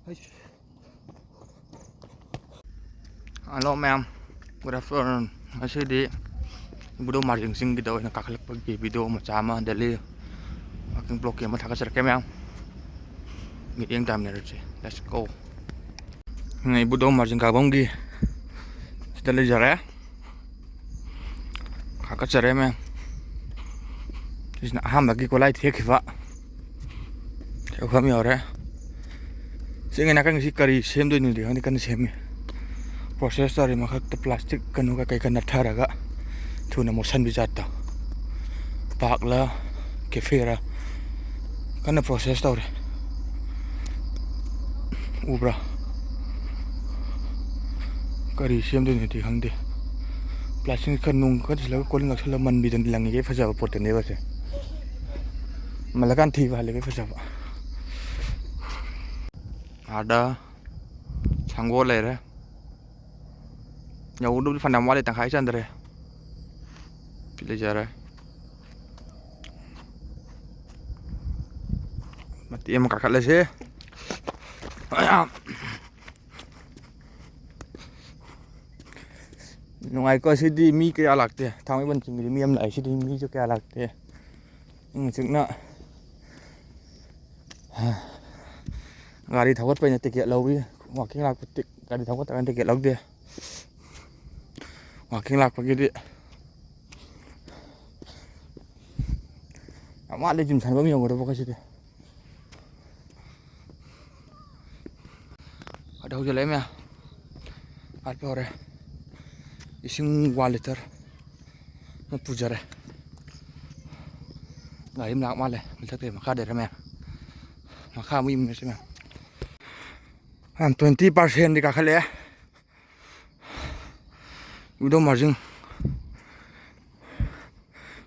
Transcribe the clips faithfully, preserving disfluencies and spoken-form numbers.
Hello ꯃꯌꯥꯝ, good afternoon. ꯉꯁꯤꯗꯤ ꯏꯕꯨꯙꯧ ꯃꯥꯔꯖꯤꯡ ꯆꯤꯡꯒꯤꯗ ꯑꯣꯏꯅ ꯀꯥꯈꯠꯂꯛꯄꯒꯤ video ꯃꯆꯥ ꯑꯃ, daily walking vlogꯀꯤ ꯑꯃ ꯊꯥꯒꯠꯆꯔꯛꯀꯦ ꯃꯌꯥꯝ꯫ ꯃꯤꯠꯌꯦꯡ ꯇꯥꯃꯤꯟꯅꯔꯁꯤ꯫ Let's go. ꯏꯕꯨꯙꯧ ꯃꯥꯔꯖꯤꯡ ꯀꯥꯐꯝꯒꯤ ꯁꯤꯗ ꯂꯩꯖꯔꯦ꯫ ꯀꯥꯈꯠꯆꯔꯦ ꯃꯌꯥꯝ꯫ ꯁꯤꯁꯤꯅ ꯑꯍꯥꯟꯕꯒꯤ ꯒꯣꯂꯥꯏ ꯊꯦꯛꯈꯤꯕ꯫ ꯌꯧꯐꯝ ꯌꯧꯔꯦ꯫ ꯁꯤꯒꯤ ꯅꯥꯀꯟꯒꯤꯁꯤ ꯀꯔꯤ ꯁꯦꯝꯗꯣꯏꯅꯣꯗꯤ ꯈꯪꯗꯦ, ꯀꯟꯅ ꯁꯦꯝꯃꯤ꯫ Process ꯇꯧꯔꯤ, ꯃꯊꯛꯇ plastic ꯀꯩꯅꯣ ꯀꯩꯀꯩ ꯈꯔ ꯅꯞꯊꯔꯒ ꯊꯨꯅ ꯃꯣꯠꯁꯟꯕꯤ ꯖꯥꯠꯇꯣ꯫ Parkꯂ cafeꯔ ꯀꯟꯅ process ꯇꯧꯔꯤ꯫ ꯎꯕ꯭ꯔꯥ? ꯀꯔꯤ ꯁꯦꯝꯗꯣꯏꯅꯣꯗꯤ ꯈꯪꯗꯦ꯫ Plastic ꯈꯔ ꯅꯨꯡ ꯈꯔ ꯆꯤꯜꯂꯒ ꯀꯣꯜꯂꯤꯡ ꯂꯥꯛꯁꯜꯂꯒ ꯃꯟꯕꯤꯗꯨꯅ ꯂꯪꯉꯤꯈꯩ ꯐꯖꯕ ꯄꯣꯠꯇꯨꯅꯦꯕ ꯁꯦ꯫ ꯃꯜꯂꯀꯥꯟ ꯊꯤꯕ ꯍꯜꯂꯤꯈꯩ ꯐꯖꯕ꯫ ꯑꯥꯗ ꯁꯪꯒꯣꯜ ꯂꯩꯔꯦ꯫ ꯌꯧꯒꯗꯕꯗꯤ ꯐꯅꯌꯥꯝ ꯋꯥꯠꯂꯤ, ꯇꯪꯈꯥꯏ ꯆꯟꯗ꯭ꯔꯦ꯫ ꯁꯤ ꯂꯩꯖꯔꯦ꯫ ꯃꯇꯦꯛ ꯑꯃ ꯀꯥꯈꯠꯂꯁꯦ꯫ ꯅꯨꯡꯉꯥꯏꯀꯣ ꯁꯤꯗꯤ, ꯃꯤ ꯀꯌꯥ ꯂꯥꯛꯇꯦ꯫ ꯊꯥꯡꯃꯩꯕꯟ ꯆꯤꯡꯒꯤꯗꯤ ꯃꯤ ꯌꯥꯝ ꯂꯥꯛꯑꯦ, ꯁꯤꯗꯤ ꯃꯤꯁꯨ ꯀꯌꯥ ꯂꯥꯛꯇꯦ꯫ ꯏꯪꯅ ꯆꯤꯛꯅ ꯒꯥꯔꯤ ꯊꯧꯒꯠꯄꯩꯅ ticket ꯂꯧꯏ, walking ꯂꯥꯛꯄ ꯇꯤ-, ꯒꯥꯔꯤ ꯊꯧꯒꯠꯇꯕꯅ ticket ꯂꯧꯗꯦ꯫ Walking ꯂꯥꯛꯄꯒꯤꯗꯤ ꯌꯥꯝ ꯋꯥꯠꯂꯤ, gym ꯁꯥꯟꯅꯕꯝ ꯌꯧꯒꯗꯕ ꯉꯁꯤꯗꯤ꯫ ꯑꯗ ꯍꯧꯖꯤꯜꯂꯛꯑꯦ ꯃꯌꯥꯝ꯫ ꯍꯥꯠꯄ ꯍꯧꯔꯦ꯫ ꯏꯁꯤꯡ one litre ꯑꯃ ꯄꯨꯖꯔꯦ꯫ ꯒꯥꯔꯤ ꯑꯃ ꯂꯥꯛ ꯃꯥꯜꯂꯦ꯫ ꯃꯊꯛꯇꯩ ꯃꯈꯥꯗꯩꯔ ꯃꯌꯥꯝ꯫ ꯃꯈꯥ ꯑꯃꯨꯛ ꯌꯦꯡꯃꯤꯟꯅꯁꯤ ꯃꯌꯥꯝ꯫ ꯃꯌꯥꯝ twenty percentꯗꯤ ꯀꯥꯈꯠꯂꯛꯑꯦ꯫ ꯏꯕꯨꯙꯧ ꯃꯥꯔꯖꯤꯡ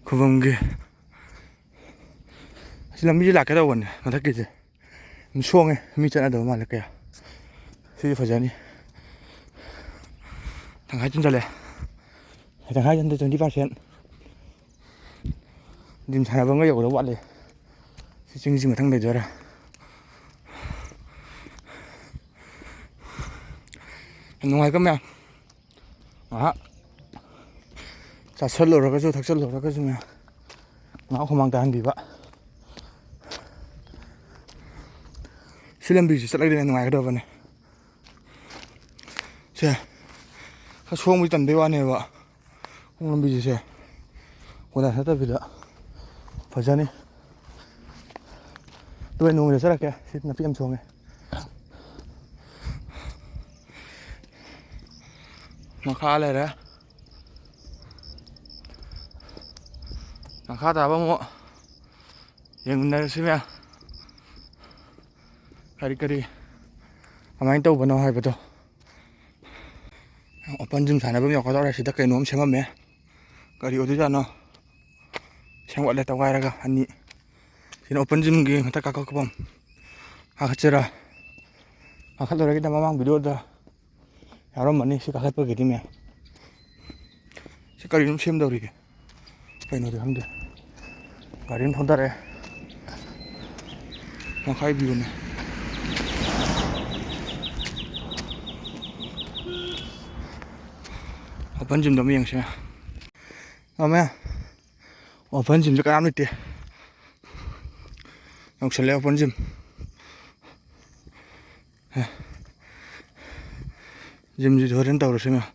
ꯈꯨꯕꯝꯒꯤ꯫ ꯑꯁꯤ ꯂꯝꯕꯤꯁꯦ ꯂꯥꯛꯀꯦ ꯇꯧꯕꯅꯦ ꯃꯊꯛꯀꯤꯁꯦ꯫ ꯑꯗꯨꯝ ꯁꯣꯡꯉꯦ, ꯃꯤ ꯆꯠꯅꯗꯕ ꯃꯥꯜꯂꯦ ꯀꯌꯥ꯫ ꯁꯤꯗꯤ ꯐꯖꯅꯤ꯫ ꯇꯪꯈꯥꯏ ꯆꯟꯁꯤꯜꯂꯦ꯫ ꯇꯪꯈꯥꯏ ꯆꯟꯗꯦ, twenty percent꯫ Gym ꯁꯥꯟꯅꯐꯝꯒ ꯌꯧꯒꯗꯕ ꯋꯥꯠꯂꯤ꯫ ꯁꯤ ꯆꯤꯡꯁꯤ ꯃꯊꯪ ꯂꯩꯗꯣꯏꯔꯥ? ꯅꯨꯡꯉꯥꯏꯀꯣ ꯃꯌꯥꯝ? ꯉꯥꯏꯍꯥꯛ ꯆꯥꯁꯤꯜꯂꯨꯔꯒꯁꯨ ꯊꯛꯆꯜꯂꯨꯔꯒꯁꯨ ꯃꯌꯥꯝ ꯉꯥꯏꯍꯥꯛ ꯍꯨꯃꯥꯡ ꯇꯥꯍꯟꯕꯤꯕ꯫ ꯁꯤ ꯂꯝꯕꯤꯁꯤ ꯆꯠꯂꯒꯗꯤ ꯅꯨꯡꯉꯥꯏꯒꯗꯕꯅꯦ꯫ ꯁꯦ, ꯈꯔ ꯁꯣꯡꯕꯁꯤ ꯇꯟꯕꯩ ꯋꯥꯅꯦꯕ꯫ ꯈꯣꯡ ꯂꯝꯕꯤꯁꯤꯁꯦ ꯀꯣꯏꯂꯥꯁ ꯅꯠꯇꯕꯤꯗ ꯐꯖꯅꯤ꯫ ꯑꯗꯨꯒ ꯅꯣꯡꯃ ꯆꯠꯆꯔꯛꯀꯦ꯫ ꯁꯤ ꯅꯥꯄꯤ ꯌꯥꯝ ꯁꯣꯡꯉꯦ꯫ ꯃꯈꯥ ꯂꯩꯔꯦ꯫ ꯃꯈꯥ ꯇꯥꯕ ꯑꯃꯨꯛ ꯌꯦꯡꯃꯤꯟꯅꯔꯁꯤ ꯃꯌꯥꯝ꯫ ꯀꯔꯤ ꯀꯔꯤ ꯀꯃꯥꯏꯅ ꯇꯧꯕꯅꯣ ꯍꯥꯏꯕꯗꯣ꯫ Open gym ꯁꯥꯟꯅꯐꯝ ꯌꯧꯔꯛꯀꯗꯧꯔꯦ꯫ ꯁꯤꯗ ꯀꯩꯅꯣꯝ ꯁꯦꯝꯃꯝꯃꯦ꯫ ꯀꯔꯤ ꯑꯣꯏꯗꯣꯏꯖꯥꯠꯅꯣ? ꯁꯦꯝꯒꯠꯂꯦ ꯇꯧꯒꯥꯏꯔꯒ ꯑꯅꯤ꯫ ꯁꯤꯅ open gymꯒꯤ ꯃꯊꯛ ꯀꯥꯈꯠꯐꯝ꯫ ꯀꯥꯈꯠꯁꯤꯔꯥ? ꯀꯥꯈꯠꯂꯔꯣꯏꯒꯦꯗ, ꯃꯃꯥꯡ videoꯗ ꯌꯥꯎꯔꯝꯃꯅꯤ ꯁꯤ ꯀꯥꯈꯠꯄꯒꯤꯗꯤ ꯃꯌꯥꯝ꯫ ꯁꯤ ꯀꯔꯤꯅꯣ ꯁꯦꯝꯗꯧꯔꯤꯒꯦ? ꯀꯩꯅꯣꯗꯤ ꯈꯪꯗꯦ꯫ ꯒꯥꯔꯤ ꯑꯃ ꯊꯧꯗꯔꯛꯑꯦ꯫ ꯃꯈꯥꯏ viewꯅꯦ꯫ Open gymꯗꯣ ꯑꯃ ꯌꯦꯡꯁꯤ꯫ ꯑꯃ open gymꯁꯦ ꯀꯅꯥꯝ ꯂꯩꯇꯦ꯫ ꯌꯧꯁꯜꯂꯦ open gym꯫ Gymꯁꯤꯁꯨ ꯍꯣꯔꯦꯟ ꯇꯧꯔꯁꯤ ꯃꯌꯥꯝ꯫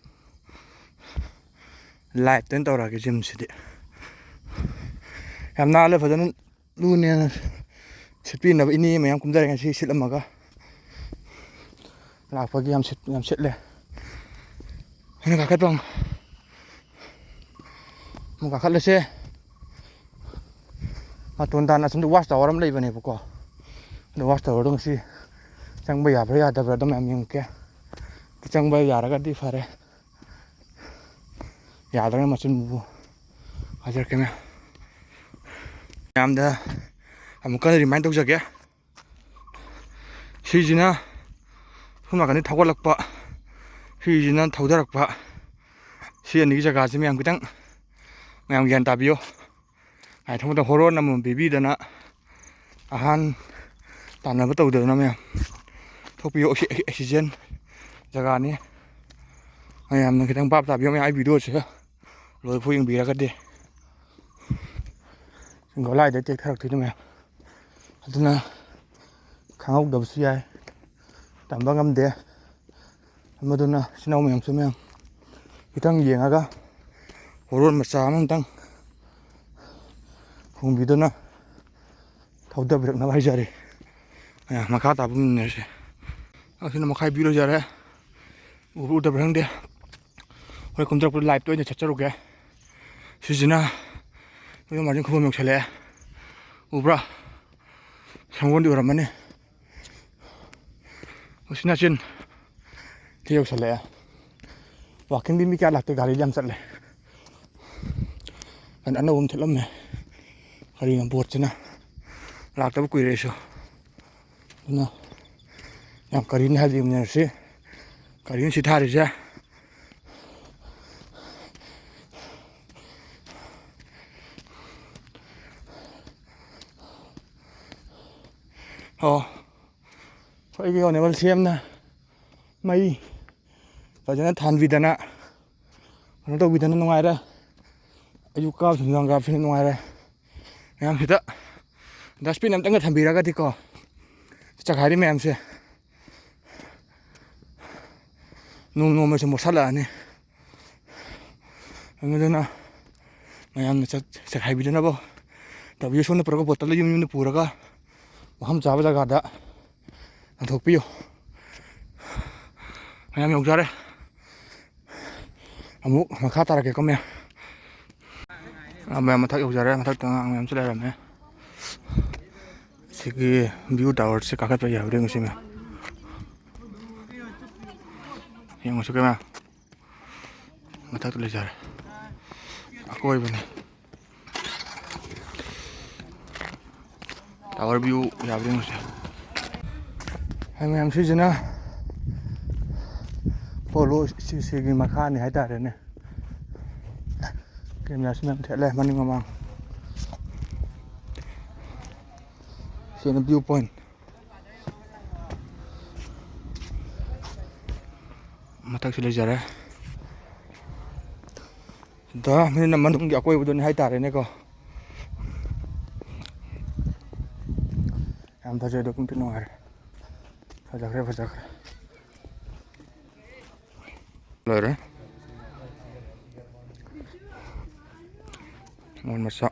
Liveꯇ ꯑꯣꯏꯅ ꯇꯧꯔꯛꯑꯒꯦ gymꯁꯤꯗꯤ꯫ ꯌꯥꯝ ꯅꯥꯜꯂꯦ, ꯐꯖꯅ ꯂꯨꯅꯦꯅ ꯁꯤꯠꯄꯤꯅꯕ ꯏꯅꯦ ꯃꯌꯥꯝ ꯀꯨꯝꯊꯔꯦ ꯉꯁꯤ ꯁꯤꯠꯂꯝꯃꯒ꯫ ꯂꯥꯛꯄꯒꯤ ꯌꯥꯝ ꯁꯤꯠ-, ꯌꯥꯝ ꯁꯤꯠꯂꯦ꯫ ꯑꯩꯅ ꯀꯥꯈꯠꯄ ꯑꯃꯨꯛ꯫ ꯑꯃꯨꯛ ꯀꯥꯈꯠꯂꯁꯦ꯫ ꯃꯇꯣꯟ ꯇꯥꯅ ꯑꯁꯣꯝꯗ watch tower ꯑꯃ ꯂꯩꯕꯅꯦꯕꯀꯣ꯫ ꯑꯗꯣ watch towerꯗꯣ ꯉꯁꯤ ꯆꯪꯕ ꯌꯥꯕ꯭ꯔꯥ ꯌꯥꯗꯕ꯭ꯔꯥ ꯑꯗꯨꯝ ꯃꯌꯥꯝ ꯌꯦꯡꯉꯛꯀꯦ꯫ ꯆꯪꯕ ꯌꯥꯔꯒꯗꯤ ꯐꯔꯦ꯫ ꯌꯥꯗ꯭ꯔꯒꯅ ꯃꯆꯤꯟꯕꯨ ꯍꯥꯏꯖꯔꯛꯀꯦ ꯃꯌꯥꯝ꯫ ꯃꯌꯥꯝꯗ ꯑꯃꯨꯛꯀ remind ꯇꯧꯖꯒꯦ꯫ ꯁꯤꯁꯤꯅ ꯁꯣꯝ ꯅꯥꯀꯟꯗ ꯊꯧꯒꯠꯂꯛꯄ, ꯁꯤꯁꯤꯅ ꯊꯧꯗꯔꯛꯄ꯫ ꯁꯤ ꯑꯅꯤꯒꯤ ꯖꯒꯥꯁꯤ ꯃꯌꯥꯝ ꯈꯤꯇꯪ ꯃꯌꯥꯝ ꯒ꯭ꯌꯥꯟ ꯇꯥꯕꯤꯌꯨ꯫ ꯉꯥꯏ ꯊꯣꯡꯕꯗ horn ꯑꯃꯃꯝ ꯄꯤꯕꯤꯗꯅ ꯑꯍꯥꯟ ꯇꯥꯟꯅꯕ ꯇꯧꯗꯗꯅ ꯃꯌꯥꯝ ꯊꯣꯛꯄꯤꯌꯨ꯫ ꯑꯣꯛꯁꯤ-, oxygen ꯖꯒꯥꯅꯤ꯫ ꯃꯌꯥꯝꯅ ꯈꯤꯇꯪ ꯚꯥꯞ ꯇꯥꯕꯤꯌꯣ, ꯃꯌꯥꯝ ꯑꯩ video ꯁꯦ ꯂꯣꯏꯐꯥꯎ ꯌꯦꯡꯕꯤꯔꯒꯗꯤ꯫ ꯒꯣꯂꯥꯏꯗ ꯇꯦꯛꯊꯔꯛꯇꯣꯏꯅꯤ ꯃꯌꯥꯝ, ꯑꯗꯨꯅ ꯈꯪꯍꯧꯗꯕꯁꯨ ꯌꯥꯏ, ꯇꯝꯕ ꯉꯝꯗꯦ꯫ ꯃꯗꯨꯅ ꯏꯆꯤꯟ ꯏꯅꯥꯎ ꯃꯌꯥꯝꯁꯨ, ꯃꯌꯥꯝ ꯈꯤꯇꯪ ꯌꯦꯡꯉꯒ ꯋꯥꯔꯣꯜ ꯃꯆꯥ ꯑꯃꯇꯪ ꯐꯣꯡꯕꯤꯗꯨꯅ ꯊꯧꯗꯕꯤꯔꯛꯅꯕ ꯍꯥꯏꯖꯔꯤ꯫ ꯑ, ꯃꯈꯥ ꯇꯥꯕ ꯃꯨꯟꯅꯔꯁꯦ꯫ ꯑꯁꯤꯅ ꯃꯈꯥꯏ ꯄꯤꯔꯣꯏꯖꯔꯦ꯫ ꯎꯕ꯭ꯔꯥ ꯎꯗꯕ꯭ꯔꯥ ꯈꯪꯗꯦ꯫ ꯍꯣꯔꯦꯟ ꯀꯨꯝꯊꯔꯛꯄꯗ live ꯇ ꯑꯣꯏꯅ ꯆꯠꯆꯔꯨꯒꯦ꯫ ꯁꯤꯁꯤꯅ ꯏꯕꯦꯝ ꯃꯥꯔꯖꯤꯡ ꯈꯨꯕꯝ ꯌꯧꯁꯜꯂꯛꯑꯦ꯫ ꯎꯕ꯭ꯔꯥ? ꯁꯪꯒꯣꯜꯗꯤ ꯑꯣꯏꯔꯝꯃꯅꯤ꯫ ꯎꯆꯤꯟ ꯅꯥꯆꯤꯟ ꯁꯤ ꯌꯧꯁꯜꯂꯛꯑꯦ꯫ Walking ꯗꯤ ꯃꯤ ꯀꯌꯥ ꯂꯥꯛꯇꯦ, ꯒꯥꯔꯤꯗꯤ ꯌꯥꯝ ꯆꯠꯂꯦ꯫ ꯑꯟ-, ꯑꯅꯧꯕ ꯑꯃ ꯊꯦꯠꯂꯝꯃꯦ꯫ ꯀꯔꯤꯅꯣ board ꯁꯤꯅ? ꯂꯥꯛꯇꯕ ꯀꯨꯏꯔꯦ ꯑꯩꯁꯨ꯫ ꯑꯗꯨꯅ ꯌꯥꯝ ꯀꯔꯤꯅꯤ ꯍꯥꯏꯕꯗꯤ ꯌꯦꯡꯃꯤꯟꯅꯔꯁꯤ꯫ ꯀꯔꯤꯅꯣ ꯁꯤ ꯊꯥꯔꯤꯁꯦ? ꯑꯣ, ꯑꯩꯈꯣꯏꯒꯤ Honourable C M ꯅ ꯃꯩ ꯐꯖꯅ ꯊꯥꯟꯕꯤꯗꯅ, ꯀꯩꯅꯣ ꯇꯧꯕꯤꯗꯅ ꯅꯨꯡꯉꯥꯏꯔꯦ꯫ ꯑꯌꯨꯛ ꯀꯥꯕꯁꯨ ꯅꯨꯡꯗꯥꯡ ꯀꯥꯕꯁꯨ ꯅꯨꯡꯉꯥꯏꯔꯦ꯫ ꯃꯌꯥꯝꯁꯤꯗ dustbin ꯑꯝꯇꯪꯒ ꯊꯝꯕꯤꯔꯒꯗꯤꯀꯣ, ꯆꯈꯥꯏꯔꯤ ꯃꯌꯥꯝꯁꯦ ꯅꯣꯡ ꯅꯣꯡꯃꯒꯤ ꯁꯨꯝ ꯃꯣꯠꯁꯜꯂꯛꯑꯅꯤ꯫ ꯑꯗꯨꯅ ꯃꯌꯥꯝꯅ ꯆꯠ-, ꯆꯈꯥꯏꯕꯤꯗꯅꯕ ꯇꯧꯕꯤꯌꯨ꯫ ꯁꯣꯝꯗ ꯄꯨꯔꯒ bottle ꯗ ꯌꯨꯝ ꯌꯨꯝꯗ ꯄꯨꯔꯒ ꯃꯐꯝ ꯆꯥꯕ ꯖꯒꯥꯗ ꯂꯪꯊꯣꯛꯄꯤꯌꯨ꯫ ꯃꯌꯥꯝ ꯌꯧꯖꯔꯦ꯫ ꯑꯃꯨꯛ ꯃꯈꯥ ꯇꯥꯔꯛꯀꯦꯀꯣ ꯃꯌꯥꯝ꯫ ꯑꯥ, ꯃꯌꯥꯝ ꯃꯊꯛ ꯌꯧꯖꯔꯦ꯫ ꯃꯊꯛꯇ ꯑꯉꯥꯡ ꯃꯌꯥꯝꯁꯨ ꯂꯩꯔꯝꯃꯦ꯫ ꯁꯤꯒꯤ view tower ꯁꯦ ꯀꯥꯈꯠꯄ ꯌꯥꯕ꯭ꯔꯥ ꯌꯦꯡꯉꯨꯁꯤ ꯃꯌꯥꯝ꯫ ꯌꯦꯡꯉꯨꯁꯤ ꯀꯩꯅꯣ꯫ ꯃꯊꯛꯇ ꯂꯩꯖꯔꯦ꯫ ꯑꯀꯣꯏꯕꯅꯤ꯫ Tower view ꯌꯥꯕ꯭ꯔꯥ ꯌꯦꯡꯉꯨꯁꯦ꯫ ꯍꯥꯏ ꯃꯌꯥꯝ, ꯁꯤꯁꯤꯅ ꯄꯣꯂꯣ ꯁꯤ-, ꯁꯤꯒꯤ ꯃꯈꯥꯅꯤ ꯍꯥꯏꯇꯥꯔꯦꯅꯦ꯫ Camera ꯁꯨ ꯃꯌꯥꯝ ꯊꯦꯠꯂꯦ ꯃꯅꯤꯡ ꯃꯃꯥꯡ꯫ ꯁꯤꯅ view point꯫ ꯃꯊꯛꯁꯨ ꯂꯩꯖꯔꯦ꯫ ꯗ ꯃꯅꯨꯡꯒꯤ ꯑꯀꯣꯏꯕꯗꯨꯅꯤ ꯍꯥꯏꯇꯥꯔꯦꯅꯦꯀꯣ꯫ ꯌꯥꯝ ꯐꯖꯩ, ꯑꯗꯨꯛꯀꯤ ꯃꯇꯤꯛ ꯅꯨꯡꯉꯥꯏꯔꯦ꯫ ꯐꯖꯈ꯭ꯔꯦ, ꯐꯖꯈ꯭ꯔꯦ꯫ ꯂꯣꯏꯔꯦ꯫ ꯃꯣꯟ ꯃꯆꯥ꯫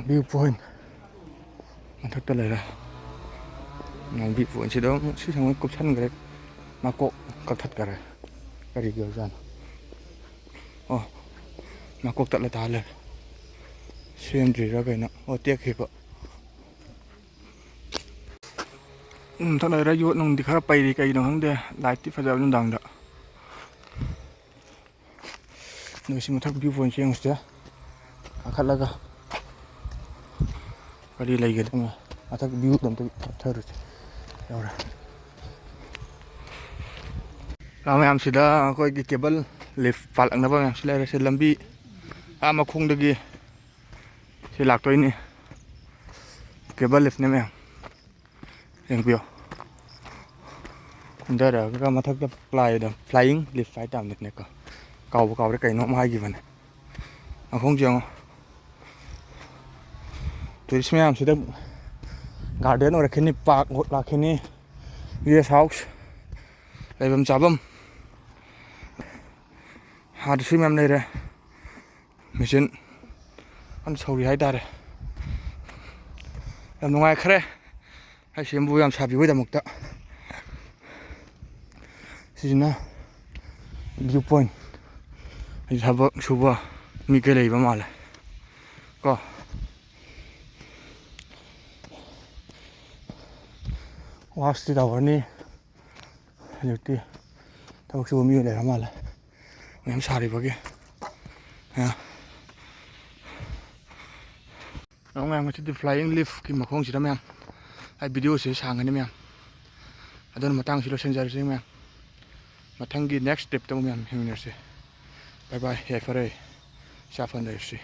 View point ꯃꯊꯛꯇ ꯂꯩꯔꯦ꯫ ꯉꯥꯡꯕꯤ ꯄꯣꯏꯟꯁꯤꯗ ꯑꯃꯨꯛ ꯁꯤ ꯁꯪꯉꯣꯏ ꯀꯨꯞꯁꯟꯈ꯭ꯔꯦ꯫ ꯃꯀꯣꯛ ꯀꯛꯊꯠꯈꯔꯦ꯫ ꯀꯔꯤꯒꯤ ꯑꯣꯏꯖꯥꯠꯅꯣ? ꯑꯣ, ꯃꯀꯣꯛ ꯇꯠꯂ ꯇꯥ ꯂꯩꯔꯦ꯫ ꯁꯦꯝꯗ꯭ꯔꯤꯔꯥ ꯀꯩꯅꯣ? ꯑꯣ, ꯇꯦꯛꯈꯤꯕ꯫ ꯎꯝ, ꯃꯊꯛ ꯂꯩꯔꯦ꯫ ꯌꯣꯠ ꯅꯨꯡꯗꯤ ꯈꯔ ꯄꯩꯔꯤ, ꯀꯩꯅꯣ ꯈꯪꯗꯦ꯫ ꯂꯥꯏꯠꯇꯤ ꯐꯖꯕ ꯅꯨꯡꯗꯥꯡꯗ꯫ ꯅꯣꯏ ꯁꯤ ꯃꯊꯛ view point ꯌꯦꯡꯉꯨꯁꯦ꯫ ꯀꯥꯈꯠꯂꯒ ꯀꯔꯤ ꯂꯩꯒꯦ? ꯃꯊꯛ view ꯑꯝꯇ ꯀꯥꯞꯊꯔꯨꯁꯦ꯫ ꯌꯧꯔꯦ꯫ ꯂꯥꯛ ꯃꯌꯥꯝꯁꯤꯗ ꯑꯩꯈꯣꯏꯒꯤ cable lift ꯄꯥꯜꯂꯛꯅꯕ ꯃꯌꯥꯝꯁꯤ ꯂꯩꯔꯦ꯫ ꯁꯤ ꯂꯝꯕꯤ ꯑꯥ ꯃꯈꯣꯡꯗꯒꯤ ꯁꯤ ꯂꯥꯛꯇꯣꯏꯅꯤ꯫ Cable liftꯅꯦ ꯃꯌꯥꯝ꯫ ꯌꯦꯡꯕꯤꯌꯣ꯫ ꯀꯨꯝꯊꯔꯛꯑꯒ ꯃꯊꯛꯇ ꯄ꯭ꯂꯥꯏꯗ flying lift ꯍꯥꯏꯇꯥꯕꯅꯤꯅꯦꯀꯣ꯫ ꯀꯥꯎꯕ ꯀꯥꯎꯔꯦ, ꯀꯩꯅꯣꯝ ꯍꯥꯏꯈꯤꯕꯅꯦ꯫ ꯃꯈꯣꯡꯁꯦ ꯌꯦꯡꯉꯣ꯫ Tourist ꯃꯌꯥꯝꯁꯤꯗ garden ꯑꯣꯏꯔꯛꯈꯤꯅꯤ, park ꯂꯥꯛꯈꯤꯅꯤ, guest house, ꯂꯩꯐꯝ ꯆꯥꯐꯝ, ꯑꯥꯗꯁꯨ ꯃꯌꯥꯝ ꯂꯩꯔꯦ꯫ ꯃꯦꯆꯤꯟ ꯀꯟꯅ ꯁꯧꯔꯤ ꯍꯥꯏꯇꯥꯔꯦ꯫ ꯌꯥꯝ ꯅꯨꯡꯉꯥꯏꯈ꯭ꯔꯦ꯫ ꯑꯩ ꯁꯦꯝꯕꯨ ꯌꯥꯝ ꯁꯥꯕꯤꯕꯒꯤꯗꯃꯛꯇ꯫ ꯁꯤꯁꯤꯅ view point꯫ ꯑꯩ ꯊꯕꯛ ꯁꯨꯕ ꯃꯤ ꯀꯩ ꯂꯩꯕ ꯃꯥꯜꯂꯦ ꯀꯣ꯫ Watch Towerꯅꯤ꯫ ꯍꯧꯖꯤꯛꯇꯤ ꯊꯕꯛ ꯁꯨꯕ ꯃꯤ ꯂꯩꯔ ꯃꯥꯜꯂꯦ꯫ ꯃꯌꯥꯝ ꯁꯥꯔꯤꯕꯒꯤ꯫ ꯑ꯫ ꯑꯗꯣ ꯃꯌꯥꯝ, ꯉꯁꯤꯗꯤ flying liftꯀꯤ ꯃꯈꯣꯡꯁꯤꯗ ꯃꯌꯥꯝ, ꯑꯩ videoꯁꯤ ꯁꯥꯡꯉꯅꯤ ꯃꯌꯥꯝ, ꯑꯗꯨꯅ ꯃꯇꯥꯡꯁꯤ ꯂꯣꯏꯁꯤꯟꯖꯔꯁꯤ ꯃꯌꯥꯝ꯫ ꯃꯊꯪꯒꯤ next tripꯇ ꯑꯃꯨꯛ ꯃꯌꯥꯝ ꯊꯦꯡꯅꯔꯁꯤ꯫ Bye bye, ꯌꯥꯏꯐꯔꯦ꯫ ꯏꯁꯥ ꯐꯅ ꯂꯩꯔꯁꯤ꯫